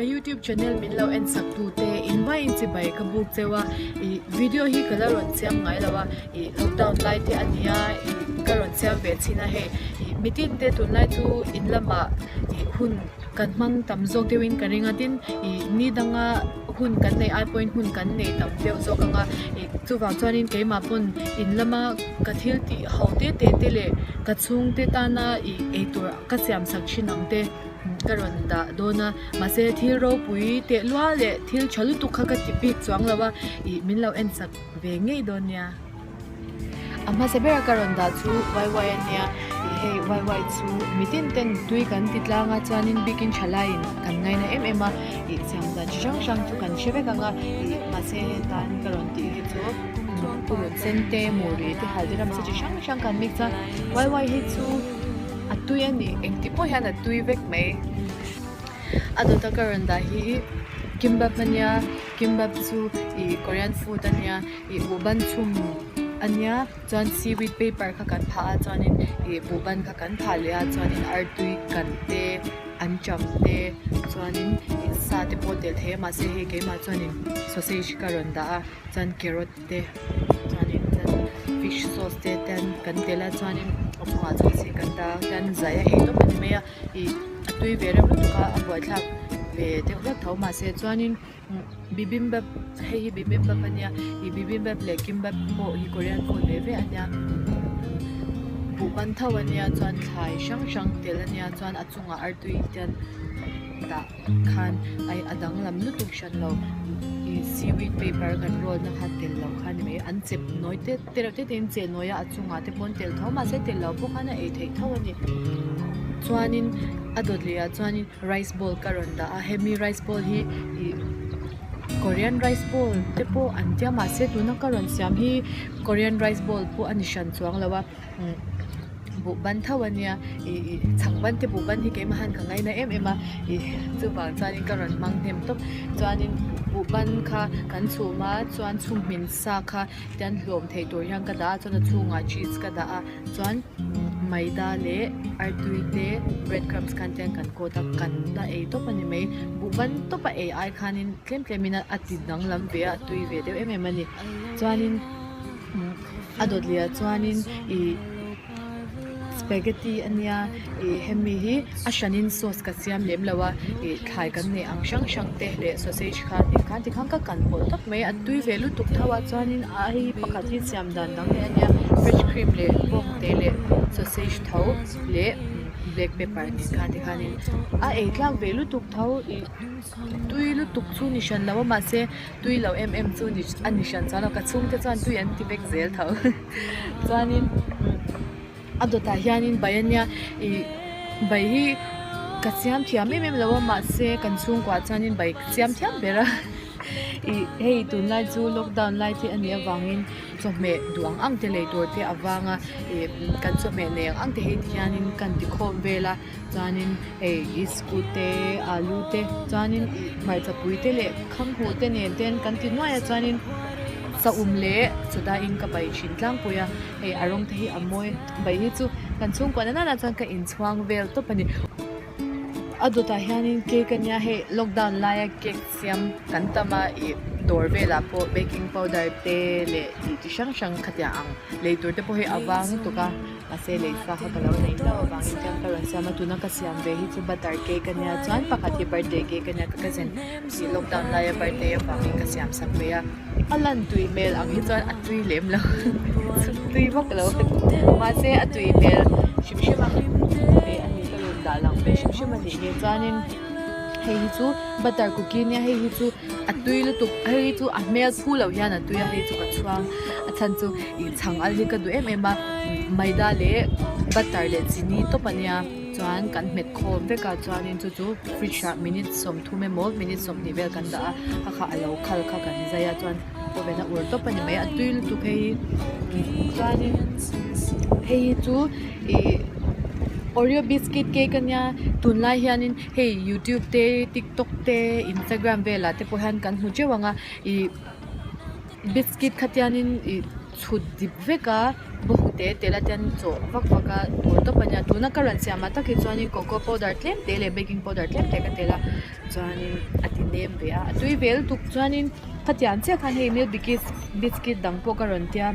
Ka youtube channel min lo en sak tu te in vai in chibai ka buk cheu a ih video hi ka la rawn siam ngai lo a ih lockdown lai te a nia ih ka rawn siam ve chhin a hei ih mitin te tunlai chu in lamah ih hun kan hmang tam zawk deuh in ka ring a tin ih ni danga hun kan neih ai pawhin hun kan nei tam deuh zawk ang a ih chuvang chuanin keimah pawn in lama ka thil tih ho te te te leh ka chhungte tana ih eitur ka siam sak thin ang te ka rawn dah dawn a mahse thil ropui teh lua leh thil tha lutuk kha ka ti bik chuang lo a ih min lo en sak ve ngei dawn nia. A hmasa bera ka rawn dah chu waiwai a nia ih hei waiwai chu mitin ten tui kan ti tlang a chuanin bikin thalaiin kan ngaina em em a ih siam dan chi hrang hrang chu kan hre vek ang a ih mahse hetan ka rawn tih hi chu purun sen te muri te haldiram se chi hrang hrang kan mix a waiwai hi chu a tui a ni engti pawh hian a tui vek mai a dawta ka rawn dah hi kimbap a nia kimbap chu ih korean food a nia ih buhban chhum a nia chuan seaweed paper kha kan phah a chuanin ih buhban kha kan phah leh a chuanin artui kan te anṭam te chuanin ih sa te pawh telh thei a mahse hei keimah chuanin sausage ka rawn dah a chuan carrot te chuanin chuan fish sauce te ten kan telh a chuanin a chungah chuan chi kan dah a chuan zai a ei tawp a ni mai a ih a tui ve reuh lutuk a a buaithlak ve deuh hlek tho mahse chuanin bibimbap hei hi bibimbap a nia ih bibimbap leh kimbap pawh hi korean food ve ve a nia buhban tho a nia chuan thlai hrang hrang tel a nia chuan a chungah artui te dah khan ai a danglam lutuk hran lo ih seaweed paper kan roll na kha tel loh kha a ni mai an chep nawi te te reuh te te in cheh nawi a a chungah te pawh an tel tho mahse tel loh pawh khan a ei theih tho a ni chuanin a dawt leh ah chuanin rice bowl ka rawn dah a hemi rice bowl hi ih korean rice bowl te pawh an tia mahse tuna ka rawn siam hi korean rice bowl pawh a ni hran chuang lo a umm buhban tho a nia ih ih chhangban te buhban hi keimah han ka ngaina em em a ih chuvang chuanin ka rawn hmang hnem tawp chuanin buhban kha kan chhum a chuan chhum hmin sa kha tian hlawm theih tur hian ka dah a chuan a chhungah cheese ka dah a chuan maida leh artui te bread crumbs khan tian kan coat a kan la ei tawp a ni mai buhban tawp a ei ai khanin tlem tlemin a ti danglam ve a a tui ve deuh em em a ni chuanin a dawt leh ah chuanin ih spaghetti a nia ih hemi hi a hranin sauce ka siam lem lo a ih thlai kan neih ang hrang hrang te leh sausage kha tih khan tikhan ka kan pawlh tawp mai a tui ve lutuk tho a chuanin a hei pakhat hi siam dan dang leh a nia fresh cream leh bawng te leh sausage tho leh black pepper nen khan tikhanin a ei tlak ve lutuk tho ih tui lutuk chu ni hran lo a mahse tui lo em em chu ni a ni hran chuan aw ka chhungte chuan tui an ti vek zel tho chuanin a dawtah hianin bai a nia ih bai hi ka siam thiam em em lo a mahse kan chhungkuah chuanin bai ka siam thiam ber a ih hei tunlai chu lockdown lai te a nih avangin chawhmeh duh ang ang te lei tur te a vang a ih kan chawhmeh nei ang ang te hi tihianin kan ti khawm vel a. Chuanin hei iskut te alu te chuanin ih hmarchapui te leh khanghu te nen ten kan ti nuai a chuanin saum leh soda in ka bai thin tlangpui a hei a rawng te hi a mawi bai hi chu kan chhungkua na nana chuan ka inchhuang vel tawp a ni a dawtah hianin cake a nia hei lockdown laia cake siam kan tam a ih dawr velah pawh baking powder te leh tih chi hrang hrang khatiang ang lei tur te pawh hi a vang lutuk a. Mahse lei fa kha ka lo nei hlauh avangin chuan ka rawn siam a tuna ka siam ve hi chu butter cake a nia chuan pakhat hi birthday cake a nia ka cousin ih lockdown laia birthday avangin ka siam sak ve a a lan tui hmel ang hi chuan a tui lem lo tui vak lo mahse a tui hmel hrim hrim a ve a ni ka rawn dah lang ve hrim hrim a nih hi chuanin hei hi chu butter cookie a nia hei hi chu a tui lutuk hei hi chu a hmel phu loh hian a tui a hei chu ka chhuang a chhan chu ih chhang al hi ka duh em em a maida leh butter leh chini tawp a nia chuan kan hmet khawm vek a chuanin chu chu fridge ah minute 30 emaw minute 20 vel kan dah a a kha a lo khal kha kan zai a chuan oven a ur tawp a ni mai a tui lutuk hei hi chuanin hei hi chu ih oreo biscuit cake a nia tunlai hianin hei youtube te tiktok te instagram velah te pawh hian kan hmu teuh ang a ih biscuit kha tianin ih chhut dip vek a bawnghnute tel a tian chawh vak vak a tur tawp a nia tuna ka rawn siam ah tak hi chuanin cocoa powder tlem te leh baking powder tlem te ka tel a. Chuanin a ti nem ve a, a tui ve lutuk chuanin khatiang chiah khan hei milk bikis biscuit dang pawh ka rawn tia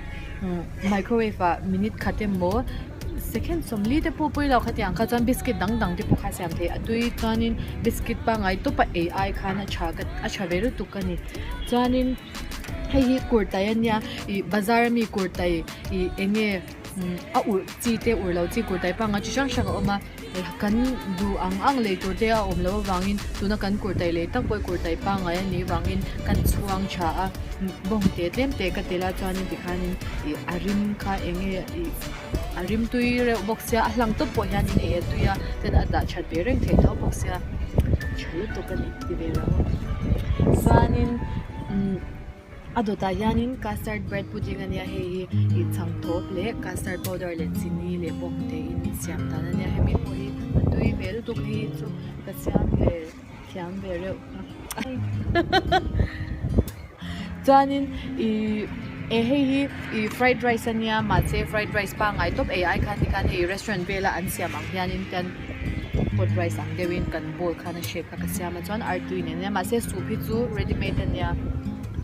microwave ah minute khat emaw second sawmli te pawh pawi lo khatiang kha chuan biscuit dang dang te pawh kha a siam theih a tui chuanin biscuit pangngai tawpa ei ai khan a tha a tha ve lutuk a ni chuanin hei hi kurtai ania ih bazar ami kurtai ih eng nge a urh chi te urh loh chi kurtai pangngai chi hrang hrang a awm a. Kan duh ang ang lei tur te a awm loh avangin tuna kan kurtai lei tak pawh hi kurtai pangngai a nih vangin kan chhuang tha a bawng te tlem te ka tel a chuanin tikhanin ih a rim kha eng nge ih a rim tui reuh bawk sia a hlang tawp pawh hianin ei a tui a chuan a dah that ve reng theih tho bawk sia tha lutuk a ni ti ve lo chuanin umm. A dawtah hianin custard bread pudding a nia hei hi ih chhang thawp leh custard powder leh chini leh bawk te in siam dan a nia hemi pawh hi a tui ve lutuk hei hi chu ka siam ve thiam ve reuh chuanin ih eh hei hi ih fried rice a nia mahse fried rice pangngai tawp ei ai khan tikhan hei restaurant vela an siam ang hianin kan pot rice ang deuhin kan bowl khan a shape kha ka siam a chuan artui nen ania mahse soup hi chu ready made ania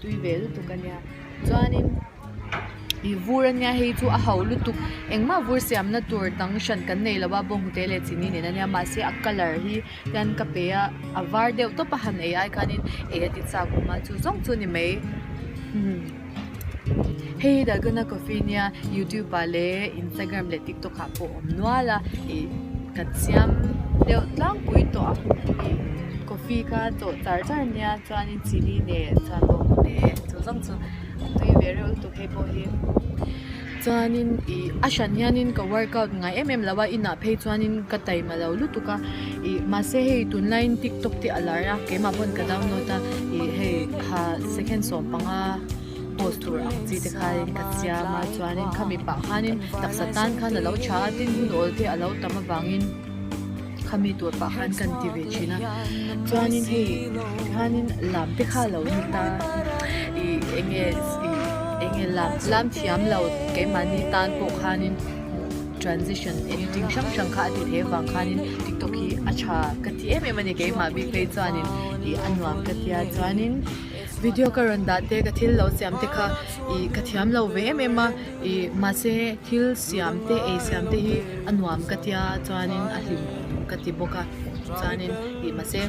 tui ve lutuk ania chuanin ih vur ania hei chu a ho lutuk engmah vur siamna tur dang hran kan nei lo a bawnghnute leh chini nen ania mahse a colour hi hian ka pe a a var deuh tawp a han ei ai khanin ei a ti chak awm a chu zawng chu a ni mai. Hei hi Dalgona coffee nia youtube ah leh instagram leh tiktok ah pawh a awm nual a ih kan siam deuh tlangpui tawh ang ih coffee kha chawh char char nia chuanin chili nen chuan bawnghnute chu zawng chu a tui ve reuh lutuk hei pawh hi chuanin ih a hran hianin ka workout ngai em em lo a inah phei chuanin ka taima lo lutuk a ih mahse hei tunlaiin tiktok te a lar a keimah pawn ka download a ih hei ha second 15 post tur ang chi te khanin ka siam a chuanin khami pah khanin taksa tan khan a lo tha a tin hun awl te a lo tam avangin khami tur pah khan kan ti ve thin a chuanin hei khanin lam te kha a lo ni ta ih eng nge ih eng nge lam lam thiam lo keimahni tan pawh khanin transition editing hrang hrang kha a ti thei avang khanin tiktok hi a tha ka ti em em a ni keimah bik phei chuanin ih a nuam ka tia chuanin video ka rawn dah te ka thil lo siam te kha ih ka thiam lo ve em em a ih mahse thil siam te ei siam te hi a nuam ka tia chuanin a hlim ka ti bawk a chuanin ih mahse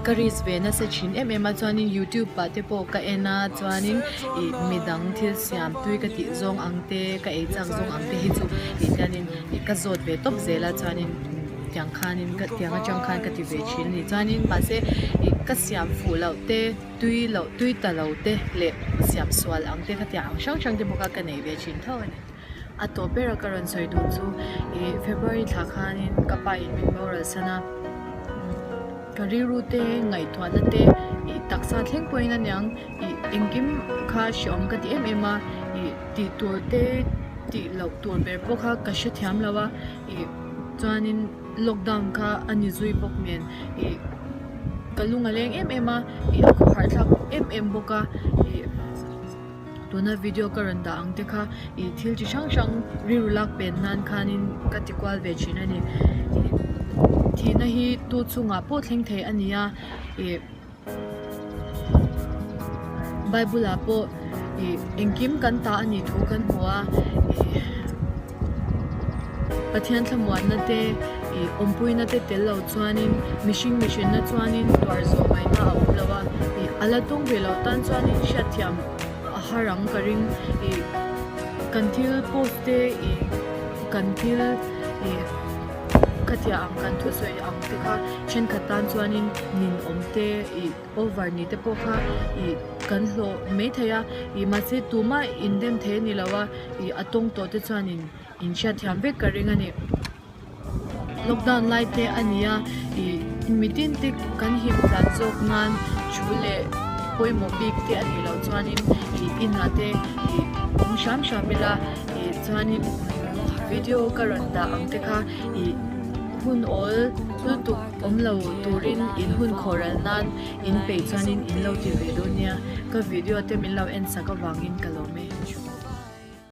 ka risk ve nasa thin em em a chuanin youtube ah te pawh ka en a chuanin ih midang thil siam tui ka tih zawng ang te ka ei chak zawng ang te hi chu ih hianin ih ka zawt ve tawp zel a chuanin tiang khanin ka tiang atang khan ka ti ve thin a ni chuanin mahse ih ka siam fuh loh te tui loh tui ta lo te leh siam sual ang te khatiang ang hrang hrang te bawk a ka nei ve thin tho a ni. A tawp ber a ka rawn sawi duh chu ih February thla khanin ka pa in min boral san a ka rilru te ngaihtuahna te ih taksa thleng pawhin a niang ih engkim kha hreawm ka ti em em a ih tih tur te tih loh tur ber pawh kha ka hrethiam lo a ih chuanin lockdown kha a ni zui bawk nen ih ka lung a leng em em a ih a khawhar thlak em em bawk a ih tuna video ka rawn dah ang te kha ih thil chi hrang hrang rilru lak pen nan khanin ka ti kual ve thin a ni ih thihna hi tu chungah pawh thleng thei a ni a ih Bible ah pawh ih engkim kan ta a nih thu kan hmu a ih Pathian thlamuanna te ih awmpuina te tel lo chuanin mihring mihrinna chuanin tuar zawh ngaihna a awm lo a ih a la tawng ve loh tan chuanin hriatthiam a har ang ka ring ih kan thil post te ih kan thil ih Khatia ang kan thusawi ang te kha thenkhat tan chuanin nin awm te ih over ni te pawh kha ih kan hlawh mai thei a ih mahse tumah indem thei a ni lo a ih a tawng tawh te chuanin in hriatthiam vek ka ring a ni. Lockdown lai te a ni a ih mitin te kan him tlan zawk nan thu leh pawimawh bik te a nih loh chuanin ih inah te ih awm hram hram ila ih chuanin video ka rawn dah ang te kha ih hun awl lutuk awm lo turin in hun khawhral nan in peih chuanin in lo ti ve dawn nia ka video te min lo en sak avangin ka lawm e.